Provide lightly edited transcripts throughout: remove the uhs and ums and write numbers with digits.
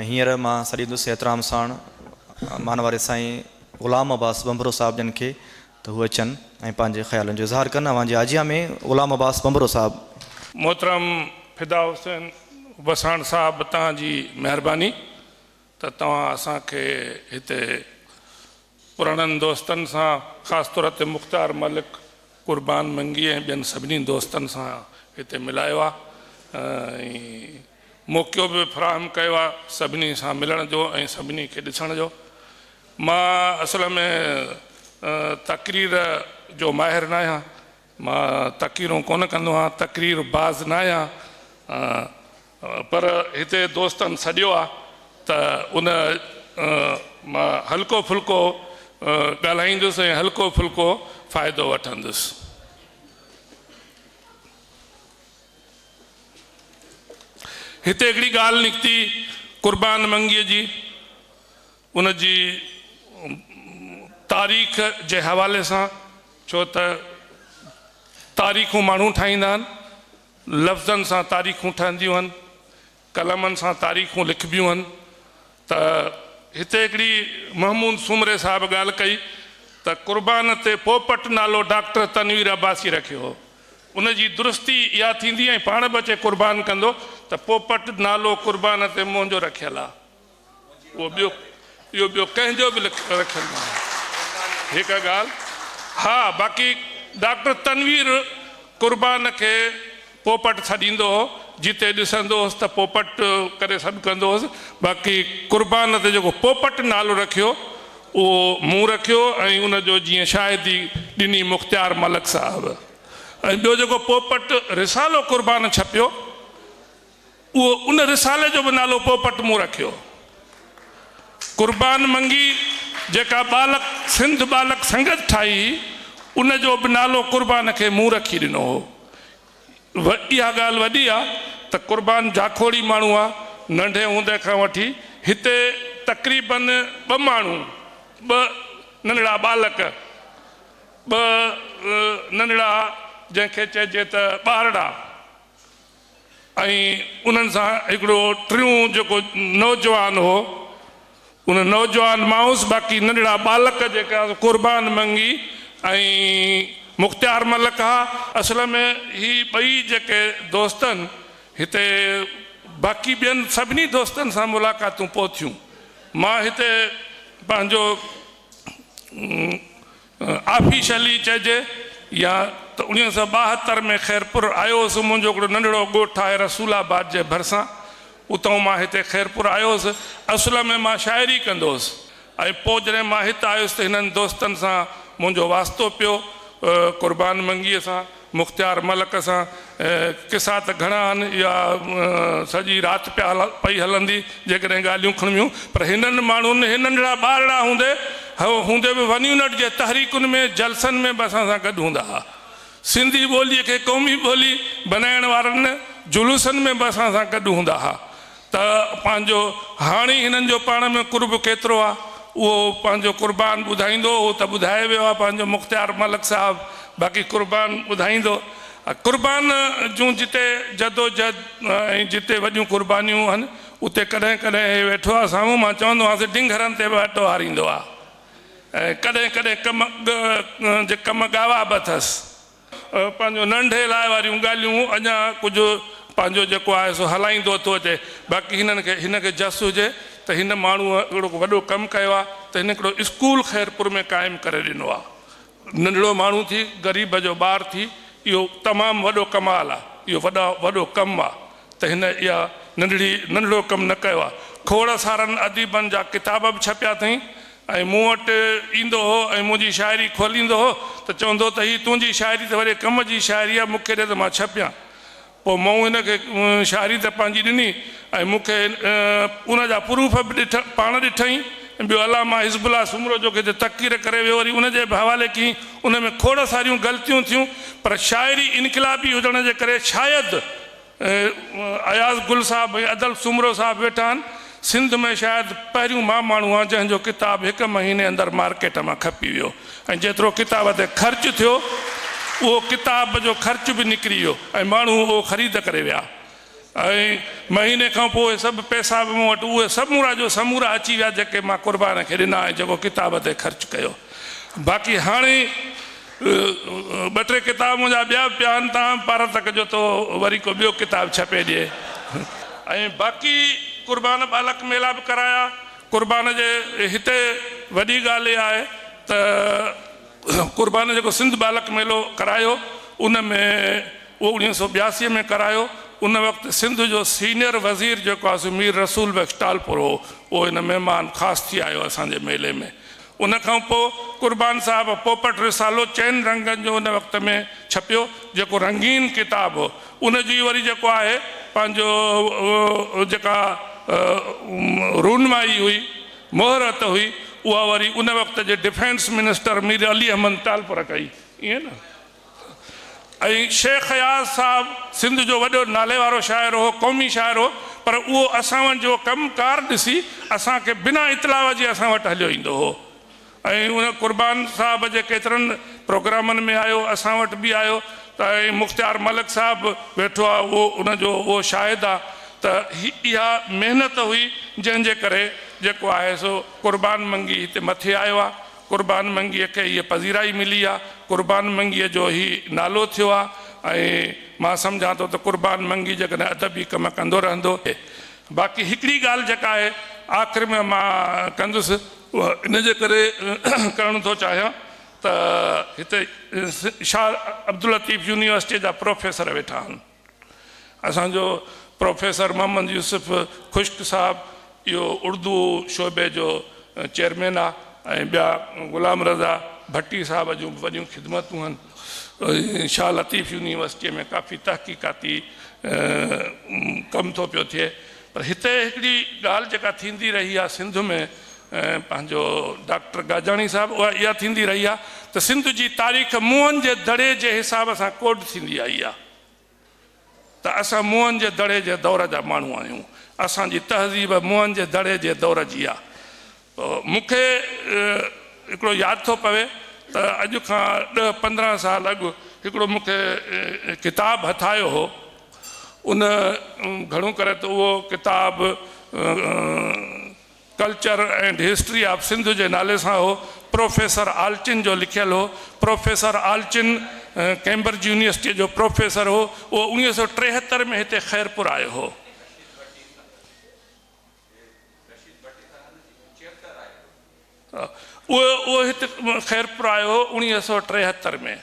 ۽ هينئر مان سڏيندس احترام ساڻ مانواري سائين غلام عباس ڀنڀرو صاحب جن کي ته هو اچن ۽ پنهنجي خيالن جو اظهار ڪن. اوهان جي آجيان ۾ غلام عباس ڀنڀرو صاحب. محترم فدا حسين وساڻ صاحب توهان جي مهرباني ته توهان اسان کي هتي پراڻن دوستن سان خاص طور تي مختيار ملڪ، قربان منگي ۽ ٻين سڀني دوستن سان هتي ملايو آهي ۽ موقعو به فراهم ڪيو آهي سڀني سان ملڻ جو ۽ سڀني کي ڏسڻ جو. مان اصل ۾ تقرير جو ماهر ناهيان، مان تقريرون ڪونه ڪندو آهيان، تقرير باز ناهيان، پر هتي دوستن سڏيو آهي ته ان مان هلڪو ڦلڪو ڳالهائيندس ۽ هلڪو ڦلڪو فائدو وٺندس. هتي هڪڙي ڳالهه نڪتي قربان منگيء جي، ان جي تاريخ جي حوالي سان، ڇو ته تاريخون ماڻهو ٺاهيندا آهن، لفظن سان تاريخون ٺهنديون آهن، قلمن سان تاريخون لکبيون آهن ته هتي هڪڙي محمود سومري صاحب ڳالهه ڪئي ته قربان تي پوپٽ نالو ڊاڪٽر تنوير عباسي رکيو هو. ان جي درستي اها ٿيندي ۽ پاڻ به اچي قربان ڪندو ته پوپٽ نالو قربان تي منهنجو رکيل آ. اهو ٻيو اهو ٻيو ڪنهن جو به رکيل نه آهي. هڪ ڳالهه ها باقي ڊاڪٽر تنوير قربان کي پوپٽ سڏيندو هو، جتي ڏسندو هوس ته پوپٽ ڪري سڏ ڪندو هوس، باقي قربان تي جيڪو پوپٽ نالو رکيو اهو مون رکيو ۽ ان جو جيئن شاهدي ڏني مختيار ملڪ صاحب ۽ ٻيو جيڪو پوپٽ رسالو قربان ڇپيو اهو ان رسالي جو به نالو پوپٽ مون رکيو. قربان منگي جيڪا ٻالڪ سنڌ ٻالڪ سنگت ٺاهي هئي ان جو به نالو قربان کي مون رکي ڏنو هو. اها ڳالهه وڏي آ ته قربان جاکوڙي ماڻهو آ، ننڍي هوندي کان وٺي هتي تقريبن ٻه ماڻهو، ٻه ننڍڙا ٻالڪ، ٻه ننڍڙا جنهن کي چئجي ته ٻارڙا ۽ انهن سان هڪڙو ٽيون جيڪو نوجوان هو، ان نوجوان مائوس باقي ننڍڙا ٻالڪ جيڪا قربان منگي ۽ مختيار ملڪ ها. اصل ۾ هي ٻئي جيڪي دوستن هتي باقي ٻين سڀني دوستن سان ملاقاتون پوء ٿيون. مان هتي پنهنجو آفيشلي چئجي يا ته اڻيهه سو 72 ۾ خيرپور آيو هوس. منهنجو هڪڙو ننڍڙو ڳوٺ آهي رسول آباد جي ڀرسان، اتئون مان هتي خيرپور آيو هوس. اصل ۾ مان شاعري ڪندو هوس ۽ پوء جڏهن مان هت آيس ته هنن دوستن سان منهنجو واسطو پيو، قربان منگيء سان. مختيار ملڪ سان قصا ته گهڻا آهن، اها سڄي رات پيا پئي هلندي جيڪڏهن ڳالهيون کڻبيون، پر هنن ماڻهن هي ننڍڙا ٻارڙا هوندي هوندي به ون يونٽ جي تحريڪن ۾ جلسن ۾ به اسان سان گڏ هوندا ها. سنڌي ٻوليء کي قومي ٻولي بنائڻ وارن جلوسن ۾ به اسان سان گڏ هوندا ها. ته پنهنجو هاڻي هنن جو پاڻ ۾ قرب ڪيترو آ اهو پنهنجو قربان ٻڌائيندو اهو ته ٻڌائي ويو آ پنهنجو مختيار ملڪ صاحب باقي قربان ٻڌائيندو قربان جون جتي جدوجهد ۽ جتي وڏيون قربانيون هن اتي ڪڏهن ڪڏهن هي ويٺو آ سامهون مان چوندو هئس ڊنگهرن تي به اٽو هاريندو آ ۽ ڪڏهن ڪڏهن ڪم جي ڪم ڳاوا به اٿس. پنهنجو ننڍي لاء واريون ڳالهيون اڃا ڪجهه پنهنجو جيڪو آهي سو هلائيندو ٿو اچي. باقي هنن کي هن کي جس هجي ته هن ماڻهوء هڪڙو وڏو ڪم ڪيو آهي ته هن هڪڙو اسڪول خيرپور ۾ قائم ڪري ڏنو آهي. ننڍڙو ماڻهو ٿي، غريب جو ٻار ٿي، اهو تمام وڏو ڪمال آهي، اهو وڏا وڏو ڪم آهي ته هن اها ننڍڙي ننڍڙو ڪم نه ڪيو آهي. کوڙ سارن اديبن جا ڪتاب به ڇپيا اٿئين. ۽ مون وٽ ايندو هو ۽ منهنجي شاعري کوليندو هو ته چوندو هو ته هي تنهنجي شاعري ته وڏي ڪم جي شاعري آهي، مون کي ڏي ته مان ڇپيان. پوء مون هن کي شاعري ته پنهنجي ڏني ۽ مون کي ان جا پروف به ڏٺ پاڻ ڏٺائين ۽ ٻيو علامه حزب الله سومرو جو هتي تقرير ڪري ويو وري ان جي به حوالي ڪيائين. ان ۾ کوڙ ساريون غلطيون ٿيون پر شاعري انقلابي هجڻ جي ڪري شايد اياز گل صاحب ۽ ادل سومرو صاحب ويٺا آهن. سنڌ ۾ شايد پهريون مان ماڻهو آهيان جنهن جو ڪتاب هڪ مهيني اندر مارڪيٽ مان کپي ويو ۽ جيترو ڪتاب تي خرچ ٿيو اهو ڪتاب جو خرچ به نڪري ويو ۽ ماڻهو اهو خريد ڪري ويا. ۽ مهيني کان پوء اهي سڀ پئسا به مون وٽ اهي سمورا جو سمورا اچي ويا جيڪي مان قربان کي ڏنا ۽ جيڪو ڪتاب تي خرچ ڪيو. باقي هاڻي ٻه ٽي ڪتاب منهنجا ٻيا به پيا آهن توهان به پارت ڪجو ته وري ڪو ٻيو ڪتاب ڇپي ڏئي. ۽ باقي قربان ٻالڪ ميلا به ڪرايا. قربان جي هتي وڏي ڳالهه اها آهي ته قربان جيڪو سنڌ ٻالڪ ميلو ڪرايو ان ۾ اهو اڻيهه سو ٻياسي ۾ ڪرايو ان وقت سنڌ جو سينئر وزير جيڪو آهي سو مير رسول بخش ٽالپر هو اهو هن مهمان خاص ٿي آيو اسان جي ميلي ۾ ان کان پوء قربان صاحب پوپٽ رسالو چئن رنگن جو ان وقت ۾ ڇپيو جيڪو رنگين ڪتاب هو ان جي وري جيڪو آهي پنهنجو جيڪا رونمائي هئي مهرت هئي، اها وري ان وقت جي ڊفينس منسٽر مير علي احمد ٽالپر ڪئي، ائين نه؟ ۽ شيخ اياز صاحب سنڌ جو وڏو نالي وارو شاعر هو، قومي شاعر هو، پر اهو اسان وٽ جو ڪم ڪار ڏسي اسان کي بنا اطلاع جي اسان وٽ هليو ايندو هو ۽ ان قربان صاحب جي ڪيترن پروگرامن ۾ آيو، اسان وٽ به آيو ته ۽ مختيار ملڪ صاحب ويٺو آهي اهو ان جو اهو شاهد آهي ته اها محنت هئي جنهن جي ڪري جيڪو آهي سو قربان منگي هتي مٿي آيو آهي، قربان منگيء کي هيء پذيرائي ملي آهي، قربان منگيء جو هي نالو ٿيو آهي ۽ مان سمجهان ٿو ته قربان منگي جيڪڏهن ادبي ڪم ڪندو رهندو. باقي هڪڙي ڳالهه جيڪا آهي آخر ۾ مان ڪندس اها ان جي ڪري ڪرڻ ٿو چاهيان ته هتي شاهه عبداللطيف يونيورسٽيء جا پروفيسر ويٺا آهن. اسان جو پروفيسر محمد يوسف خشڪ صاحب اهو اردو شعبي جو چيئرمين آ ۽ ٻيا غلام رضا ڀٽي صاحب جون به وڏيون خدمتون آهن. شاهه لطيف يونيورسٽيء ۾ ڪافي تحقيقاتي ڪم ٿو پيو ٿئي پر هتي هڪڙي ڳالهه جيڪا ٿيندي رهي آ سنڌ ۾ پنهنجو ڊاڪٽر گاجاڻي صاحب اها اها ٿيندي رهي آ ته سنڌ جي تاريخ موهن جي دڙي جي حساب سان ڪوڊ ٿيندي آئي آ. ته اسان موهن جي دڙي جي دور جا ماڻهو آهيون، اسان جي تهذيب موهن جي دڙي جي دور جي آ. مون کي هڪڙو ياد ٿو پوي ته اڄ کان ڏهه 15 سال اڳ هڪڙو مون کي ڪتاب هٿ آيو هو، ان گهڻو ڪري ته اهو ڪتاب culture and history of Sindh جي نالي سان هو. پروفيسر آلچن جو لکيل هو. پروفيسر آلچن ڪئمبرج يونيورسٽيء جو پروفيسر هو. اهو 1973 ۾ هتي خيرپور آيو هو. اهو هتي خيرپور آيو هو 1973 ۾.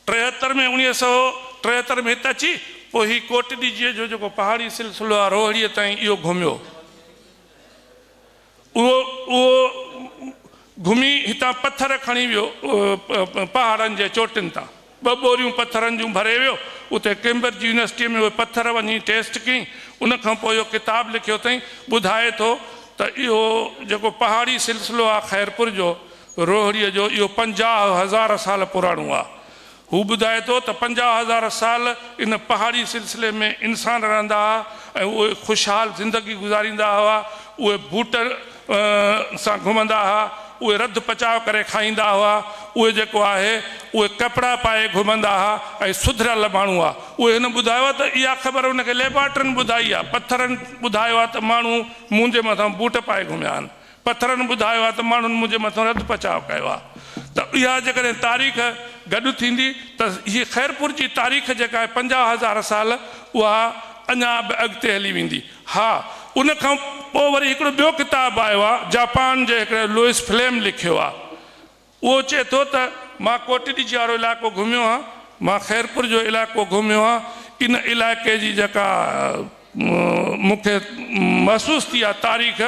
73 ۾ 1973 ۾ هت اچي پوء هي ڪوٽ ڏيجيء جو جيڪو پهاڙي سلسلو آهي روهڙيء تائين اهو گهميو. اهو اهو گهمي هتان پٿر کڻي ويو پهاڙن جي چوٽين تان ٻه ٻوريون پٿرن جون ڀري ويو. اتي ڪئمبرج يونيورسٽيء ۾ اهي پٿر وڃي ٽيسٽ ڪيائين. ان کان پوء اهو ڪتاب لکيو اٿائين. ٻڌائي ٿو ته اهو جيڪو پهاڙي سلسلو آهي خيرپور جو روهڙيء جو اهو 50,000 سال پراڻو آهي. هو ٻڌائي ٿو ته 50,000 سال ان پهاڙي سلسلي ۾ انسان رهندا هئا ۽ اهي خوشحال زندگي گذاريندا هئا، اهي بوٽ سان گهمندا هئا، اهي رڌ پچاء ڪري کائيندا هئا، اهي جيڪو آهي اهي ڪپڙا پائي گهمندا هئا ۽ سڌريل ماڻهو هئا. اهي هن ٻڌايو آهي ته اها خبر هن کي ليبارٽرين ٻڌائي آهي، پٿرن ٻڌايو آهي ته ماڻهو منهنجي مٿان بوٽ پائي گهميا آهن. پٿرن ٻڌايو آهي ته ماڻهن منهنجي مٿان رڌ پچاء ڪيو آهي ته اها جيڪڏهن تاريخ گڏ ٿيندي ته هي خيرپور جي تاريخ جيڪا آهي 50,000 سال اها اڃا به اڳتي هلي ويندي. ها ان کان پوء وري هڪڙو ٻيو ڪتاب آيو آهي جاپان جي هڪڙي لوئس فليم لکيو آهي اهو چئي ٿو ته مان ڪوٽڏيجي وارو علائقو گهميو آهيان، مان خيرپور جو علائقو گهميو آهيان، ان علائقي جي جيڪا مون کي محسوس ٿي آهي تاريخ،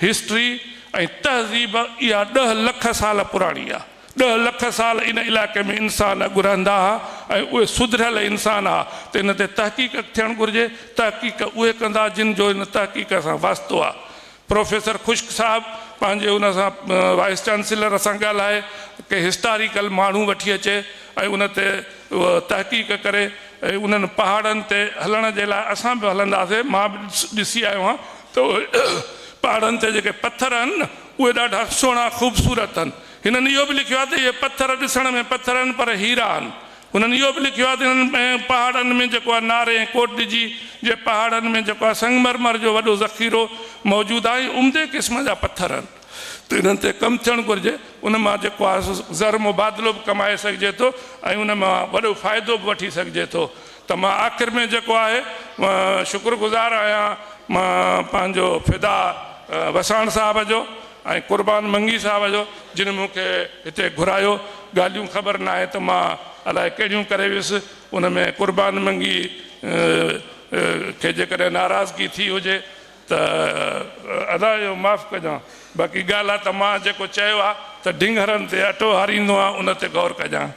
هسٽري ۽ تهذيب اها 10 لک سال پراڻي آهي. 10 لک سال ان علائقي ۾ انسان اڳ رهندا ها ۽ اهي سڌريل انسان ها ته ان تي تحقيق ٿيڻ گهرجي، تحقيق اهي ڪندا جن جو ان تحقيق سان واسطو آهي. پروفيسر خشڪ صاحب پنهنجي ان سان وائيس چانسيلر سان ڳالهائي ڪي هسٽاريڪل ماڻهو وٺي اچي ۽ ان تي تحقيق ڪري ۽ انهن پهاڙن تي هلڻ جي لاء اسان به هلنداسين. مان به ڏسي آيو آهيان ته اهي پهاڙن تي جيڪي پٿر آهن نه اهي ڏاڍا سهڻا خوبصورت آهن. هنن اهو به لکيو آهي ته اهي پٿر ڏسڻ ۾ پٿر آهن پر هيرا آهن. هنن اهو به لکيو آهي ته انهن پهاڙن ۾ جيڪو آهي ناري ۽ ڪوٽڏجي جي پهاڙن ۾ جيڪو آهي سنگمرمر جو وڏو ذخيرو موجود آهي ۽ عمدي قسم جا پٿر آهن ته انهن تي ڪم ٿيڻ گهرجي. ان مان جيڪو آهي سو زر مبادلو به ڪمائي سگهجي ٿو ۽ ان مان وڏو فائدو به وٺي سگهجي ٿو ته مان آخر ۾ جيڪو آهي شڪر گذار آهيان مان پنهنجو فدا وساڻ صاحب جو ۽ قربان منگي صاحب جو جن مون کي هتي گهرايو. ڳالهيون خبر ناهي ته مان الائي ڪهڙيون ڪري ويس. ان ۾ قربان منگي کي جيڪڏهن ناراضگي ٿي هجي ته ادا اهو معاف ڪجان. باقي ڳالهه آ ته مان جيڪو چيو آ ته ڍنگهرن تي اٽو هاريندو آن ان تي غور ڪجان.